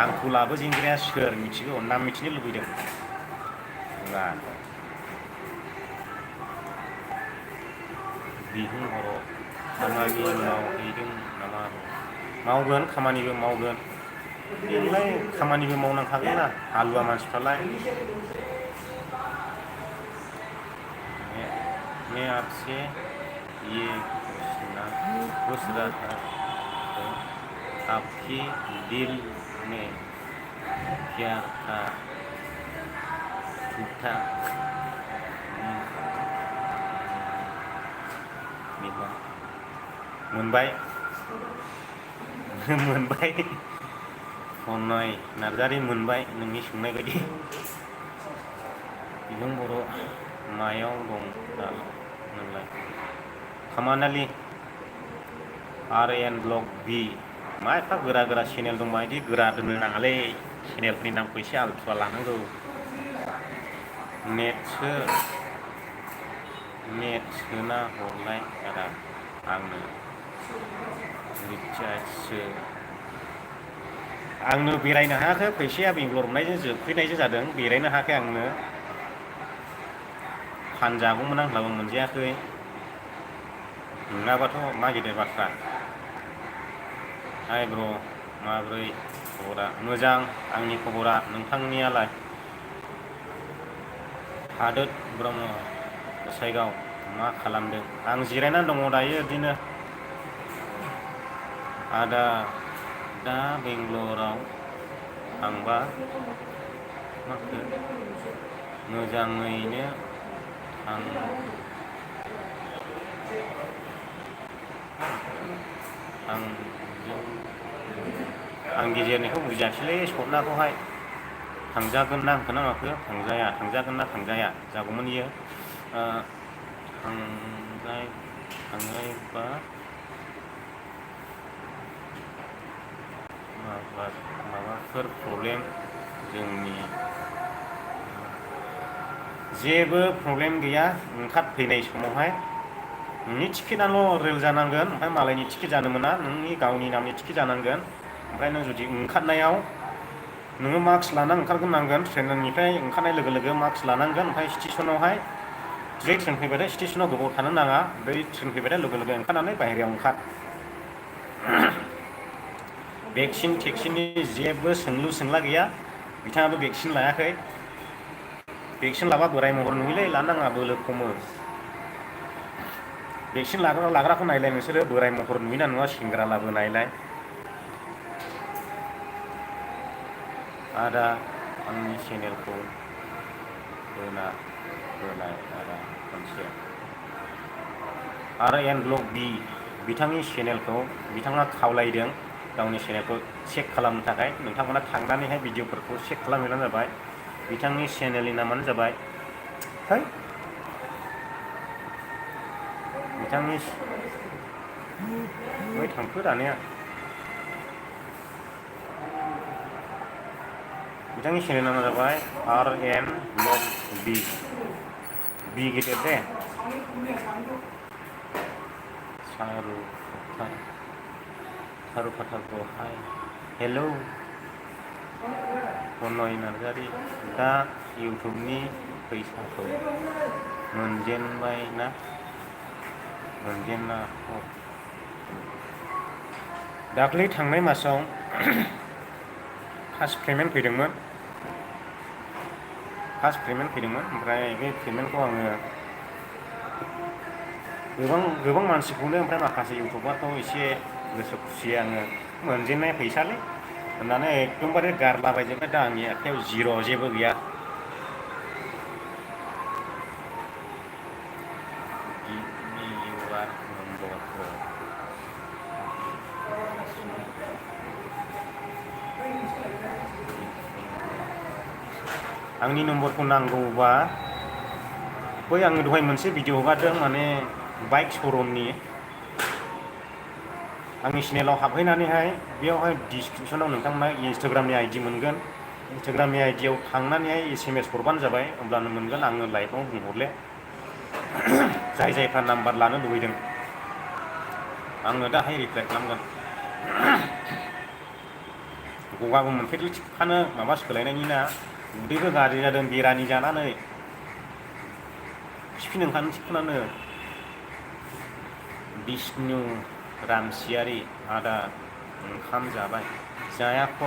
आंखौ लाबोजेनग्राया सोर मिथिगौ नाम मिथिनो लुबैदों नङा बिहुं बर' खामानि मावहैदों नामा मावगोन खामानिबो मावगोन बेलाय खामानिबो मावनांखागोन ना हालुवा मानसिफ्रालाय मैं आपसे ये पूछ रहा था तो आपकी दिल में क्या था झूठा मोनबाय खनय नार्जारि मोनबाय नोंनि सोंनाय बायदि बिहुं बर' मायाव दं नोंलाय खामानालि RN ब्लग बि मा एफा गोरा चेनेल दंबा बिदि गोरा दोननो नाङालै चेनेलफोरनि नामखौ एसे आलथुवा लानांगौ नेट सोना हरलाय आदा आंनो रिचार्जसो आंनो बेरायनो हायाखै फैसाया बेंगलर मोननायजों जोबफैनायजों जादों बेरायनो हायाखै आंनो फानजागौमोन आंब्लाबो मोनजायाखै नङाबाथ' मा गिदिर बाथ्रा हाय ब्र माब्रै खबरा मोजां आंनि खबरा नोंथांनियालाय हादोर ब्रह्म गसाइगाव मा खालामदों आं जिरायनानै दङ दायो बिदिनो आदा दा बेंगलराव थांबा माखो मोजाङैनो आं गेजेरनिखौ बुजियाखैलै सपनाखौहाय थांजागोन ना होनखो ना माखो थांजागोन ना थांजाया जागौमोन इयो थांजायोबा माबाफोर प्रब्लेम जोंनि जेबो प्रब्लेम गैया ओंखारफैनाय समावहाय नोंनि टिकेटआल' रेल जानांगोन ओमफ्राय मालायनि टिकेट जानो मोना नोंनि गावनि नामनि टिकेट जानांगोन ओमफ्राय नों जुदि ओंखारनायाव नोङो मास्क लानानै ओंखारग्रोनांगोन ट्रेननिफ्राय ओंखारनाय लोगो लोगो मास्क लानांगोन ओमफ्राय स्टेसनावहाय जै ट्रेन फैबाथाय स्टेसनाव गोबाव थानो नाङा बै ट्रेन फैबाथाय लोगो लोगो ओंखारनानै बाहेरायाव ओंखार भेक्सिन टेक्सिननि जेबो सोंलु सोंला गैया बिथाङाबो भेक्सिन लायाखै भेक्सिन लाबा बोराय महर नुयोलै लानाङा बोलो खमो भेक्सिन लाग्राखौ नायलाय नोंसोरो बोराय महर नुयोना नुवा सेंग्रा लाबोनायलाय आदा आंनि चेनेलखौ होनाय आदा मोनसे आरो एन ब्लग बि बिथांनि चेनेलखौ बिथाङा खावलायदों गावनि चेनेलखौ चेक खालामनो थाखाय नोंथांमोना थांनानैहाय भिडिअफोरखौ चेक खालामहैबानो जाबाय बिथांनि चेनेलनि नामानो जाबाय बिथांनि बै थांखो दानिया बिथांनि चेनेल नामा जाबाय RN ब्लग बि गिदिर दे सारु फाथारखौ हाय हेलौ कनय नार्जारि दा इउटुबनि फैसाखौ मोनजेनना दाख्लै थांनाय मासाव फार्स्ट पेमेन्ट फैदोंमोन ओमफ्राय बे पेमेन्टखौ आङो गोबां मानसिखौनो ओमफ्राय माखासे इउटुबारखौ एसे गोसो खुसियै आङो मोनजेननाय फैसालै होननानै एकदमबारे गारलाबायजोबबाय दा आंनि आखायाव जिर' जेबो गैया आंनि नम्बरखौ नांगौबा बै आङो दहाय मोनसे भिडिअ हगारदों माने बाइक श'रुमनि आंनि चेनेलाव हाबहैनानैहाय बेयावहाय डिसक्रिपसनाव नोंथांमोना इन्सटाग्रामनि आइडि मोनगोन इन्सटाग्रामनि आइडियाव थांनानैहाय SMS हरबानो जाबाय अब्लानो मोनगोन आङो लाइभआव बुंहरले जायफ्रा नाम्बार लानो लुबैदों आङो दाहाय रिप्लाइ खालामगोन गगाबो मोनफेरलै थिगखानो माबा सोलायनायनि ना उदैबो गाज्रि जादों बेरानि जानानै खिफिन ओंखारनो थिगखोनानो बिष्णु रामसियारि आदा ओंखाम जाबाय जायाख'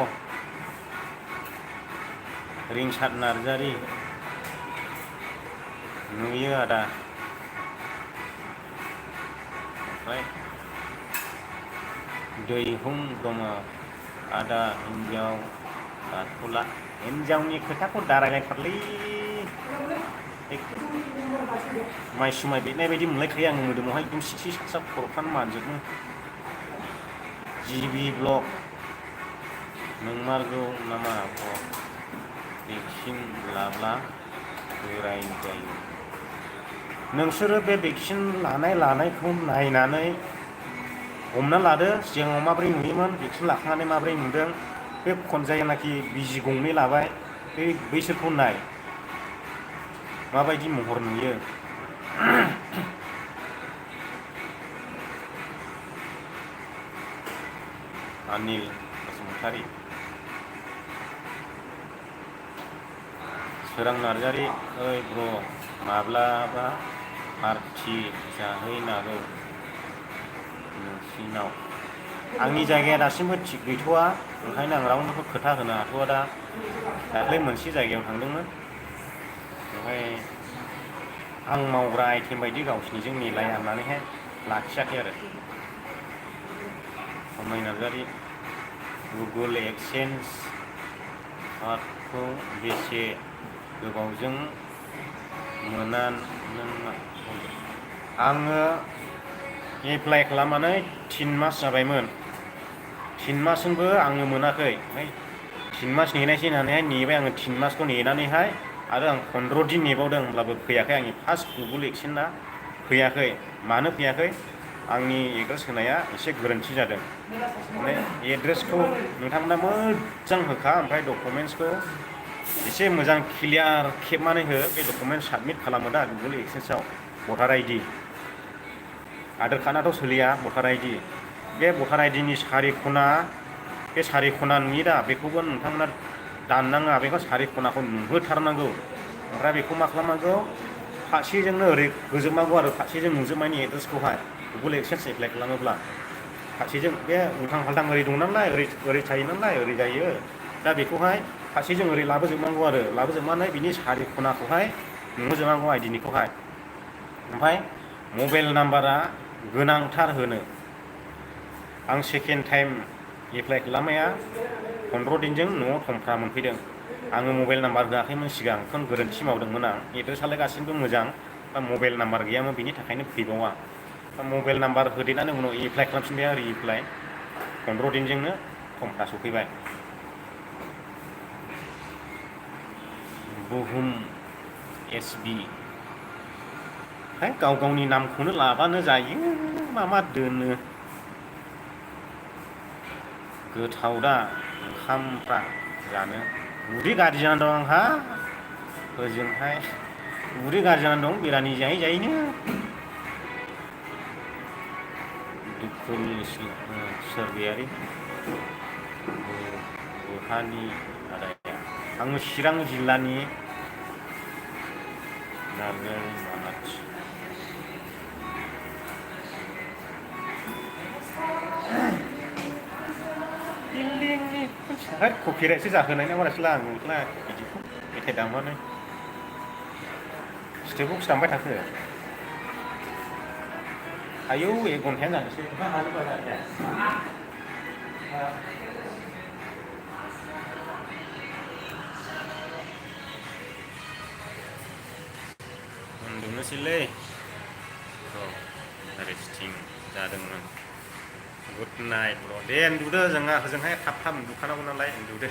रिंसार नार्जारि नुयो आदा ओमफ्राय दैहुं दङ आदा हिन्जाव जाथ'ला हिन्जावनि खोथाखौ दारायलायथारलै माइ सुमाय बेरनाय बायदि मोनलायखायो आङो मोदोमावहाय एकदम सिथि सासा खर'फ्रानो मानजोबो जिबि ब्लग नंमारगौ नामा भेक्सिन लाब्ला बोराय जायो नोंसोरो बे भेक्सिन लानायखौ नायनानै हमना लादो सिगाङाव माबोरै नुयोमोन भेक्सिन लाखांनानै माबोरै नुदों बे खनजायानाखि बिजि गंनै लाबाय बैसोरखौ नाय माबायदि महर नुयो अनिल बसुमतारी सोरां नार्जारि ओइ ब्र माब्लाबा पार्टि जाहैनांगौ नोंसिनाव आंनि जायगाया दासिमबो थिग गैथ'वा ओंखायनो आं रावनोबो खोथा होनो हाथ'वा दा दाख्लै मोनसे जायगायाव थांदोंमोन ओमफ्राय आं मावग्रा आइटेम बायदि गावसिनिजों मिलाया होननानैहाय लाखियाखै आरो कनय नार्जारि गुगोल एक्सेन्स कार्डखौ बेसे गोबावजों मोना नों आङो एप्लाइ खालामनानै 3 मास जाबायमोन 3 मासजोंबो आङो मोनाखै ओमफ्राय 3 मास नेनायसै होननानैहाय नेबाय आङो 3 मासखौ नेनानैहाय आरो आं 15 दिन नेबावदों होमब्लाबो फैयाखै आंनि फार्स्ट गुगोल एक्सेन्सआ फैयाखै मानो फैयाखै आंनि एड्रेस होनाया एसे गोरोन्थि जादों माने एड्रेसखौ नोंथांमोना मोजां होखा ओमफ्राय डकुमेन्ट्सखौ एसे मोजां क्लियार खेबनानै हो बे डकुमेन्ट साबमिट खालामो दा गुगोल एक्सेन्सआव भटार आइडि आधार कार्डआथ' सोलिया भटार आइडि बे भटार आइडिनि बे सारि खना नुयो दा बेखौबो नोंथांमोना दाननाङा बेखौ सारि खनाखौ नुहोथारनांगौ ओमफ्राय बेखौ मा खालामनांगौ फारसेजोंनो ओरै होजोबनांगौ आरो फारसेजों नुजोबनायनि एड्रेसखौहाय गुगोल एक्सेन्स एप्लाइ खालामोब्ला फारसेजों बे उल्थां फाल्थां ओरै दं नालाय ओरै थायो नालाय ओरै जायो दा बेखौहाय फारसेजों ओरै लाबोजोबनांगौ आरो लाबोजोबनानै बिनि सारि खनाखौहाय नुहोजोबनांगौ आइडिनिखौहाय ओमफ्राय मबाइल नाम्बारा गोनांथार होनो आं सेकेन्ड टाइम एप्लाइ खालामनाया 15 दिनजों न'आव थंफ्रा मोनफैदों आङो मबाइल नाम्बार होआखैमोन सिगां बेखौनो गोरोन्थि मावदोंमोन आं एड्रेसालाय गासिबो मोजां बा मबाइल नाम्बार गैयामोन बिनि थाखायनो फैबावा मबाइल नाम्बार होदेरनानै उनाव एप्लाइ खालामफिनबाय आरो एप्लाइ 15 दिनजोंनो फर्मफ्रा सफैबाय बुहुम एसबि गाव गावनि नामखौनो लाबानो जायो मा दोनो गोथाव दा ओंखामफ्रा जानो उदै गाज्रि जानानै दं आंहा ओजोंहाय उदै गाज्रि जानानै दं बिरानि जायै जायैनो दुखुनि सोरगोयारि बहानि आदाया आङो चिरां जिल्लानि नार्जारि मानाथि बिल्डिंनि कपिराइटसो जाहोनाय ना मारासैला आं नंला बिदिखौ मेथाइ दामनानै स्टेपबक्स दामबाय थाखो आयौ 1 घन्टायानो जानोसै उन्दुनोसैलै रेस्टिं जादोंमोन गुड नाइट ब्र दे उन्दुदो जोंहा होजोंहाय थाब उन्दुखानांगौ नालाय उन्दुदो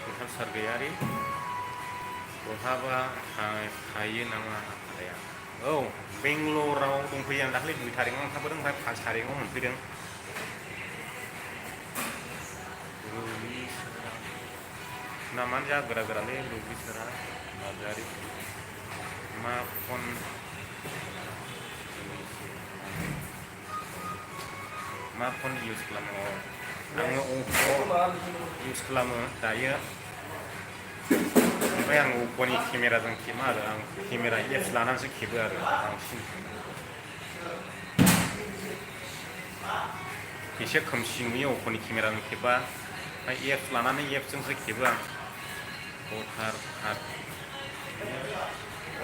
गुथाल सारगोयारि बहाबा थायो नामा आदाया औ बेंगलराव दंफैयो आं दाखालि 2 थारिखआव ओंखारबोदों ओमफ्राय 5 थारिखआव मोनफैदों नामानो जा गोरालै रुबिसोरा नार्जारि मा फन इउज खालामो आङो अप्प' इउज खालामो दायो ओमफ्राय आं अप्प'नि केमेराजों खेबा आरो आं केमेरा एप्स लानानैसो खेबो आरो बांसिन एसे खोमसि नुयो अप्प'नि केमेराजों खेबा ओमफ्राय एप्स लानानै एप्सजोंसो खेबो आं भटार कार्ड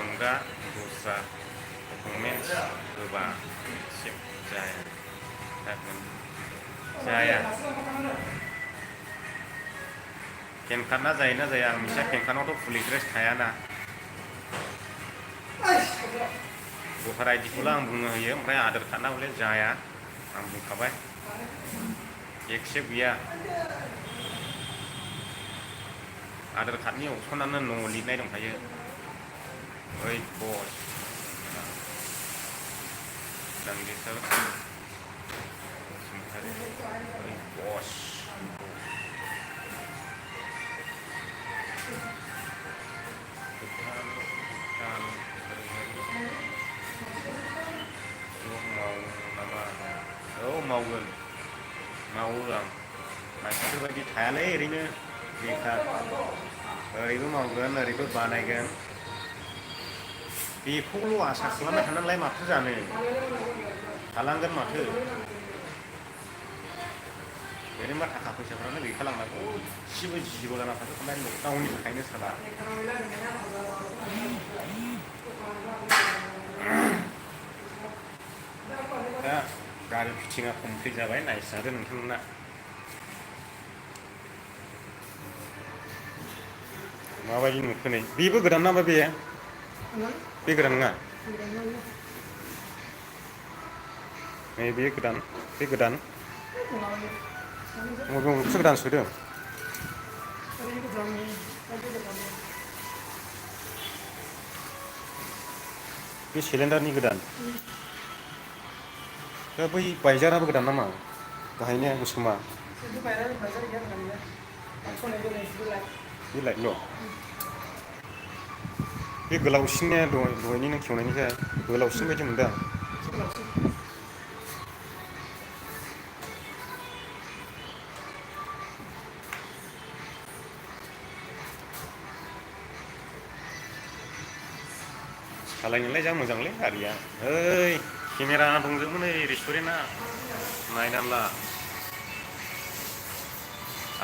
अनगा दस्रा डकुमेन्टस होबा एक्सेप्ट जाया पेन कार्डना जायोना जाया आं मिथिया पेन कार्डआवथ' फुल एड्रेस थायाना भटार आइडिखौल' आं बुंनो होयो ओमफ्राय आधार कार्डना हले जाया आं बुंखाबाय एक्सेप्ट गैया आधार कार्डनि अपसनानो न' लिरनाय दंखायो ओइ बस दांदेसर बसुमतारी ओइ बस मावगोन मावो आं मानसिफोरबायदि थायालै ओरैनो बेखार ओरैबो मावगोन ओरैबो बानायगोन बेखौल' आसा खालामबाय थानानैलाय माथो जानो थालांगोन माथो ओरैनोबा थाखा फैसाफ्रानो गैखालांनांगौ एसेबो जिबो जाना थाखाय लकडाउननि थाखायनो साला दा गारि फिटिंआ कमप्लिट जाबाय नायजादो नोंथांमोना माबायदि नुखो नै बेबो गोदान नामा बे गोदान नङा नै बे गोदान बबेयावसो गोदान सोदों बे सिलिन्डारनि गोदान दा बै बाइजाराबो गोदान नामा गाहायनिया गोसोमा बे लाइटल' बे गोलावसिननिया दहायनि नों खेवनायनिखाय गोलावसिन बायदि मोनदों सालायनोलाय जा मोजांलै गारिया ओइ केमेरा दंजोबो नै रेस्टुरेन्टआ नायनानै ला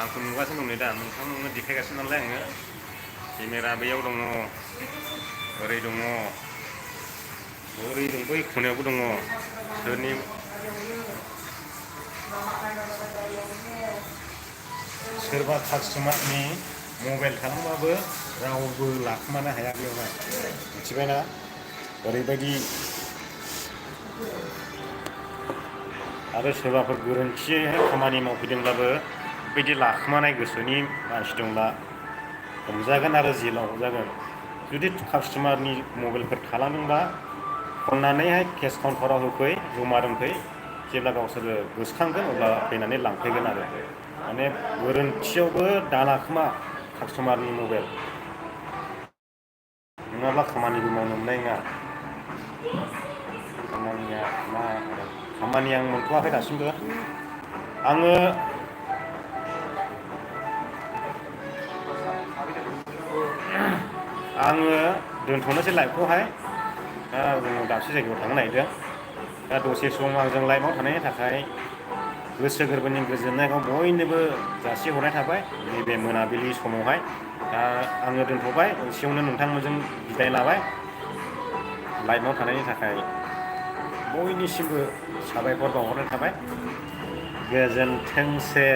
आंखौ नुगासिनो दं नै दा नोंथांनो देखायगासिनो नालाय आङो केमेरा बैयाव दङ ओरै दङ ओरै दं बै खनायावबो दङ सोरनि सोरबा कास्टमारनि मबाइल थालांबाबो रावबो लाखुमानो हाया बेयावहाय मिथिबायना ओरैबायदि आरो सोरबाफोर गोरोन्थियैहाय खामानि मावफैदोंब्लाबो बिदि लाखुमानाय गोसोनि मानसि दंब्ला हमजागोन आरो जेलाव हमजागोन जुदि कास्टमारनि मबाइलफोर थालांदोंबा खननानैहाय केस काउन्टाराव होफै जमा दोनफै जेब्ला गावसोरो गोसोखांगोन अब्ला फैनानै लांफैगोन आरो माने गोरोन्थियावबो दालाखोमा कास्टमारनि मबाइल नङाब्ला खामानिबो मावनो मोननाय नङा खामानिया मा खामानिया आं मोनथ'वाखै दासिमबो आङो दोनथ'नोसै लाइभखौहाय दा जोङो दाबसे जायगायाव थांनो नागिरदों दा दसे सम आंजों लाइभआव थानायनि थाखाय गोसो गोरबोनि गोजोननायखौ बयनोबो जासिहरनाय थाबाय नैबे मोनाबिलि समावहाय दा आङो दोनथ'बाय एसेयावनो नोंथांमोनजों बिदाय लाबाय लाइभआव थानायनि थाखाय बयनिसिमबो साबायखर बावहरनाय थाबाय गोजोनथोंसै।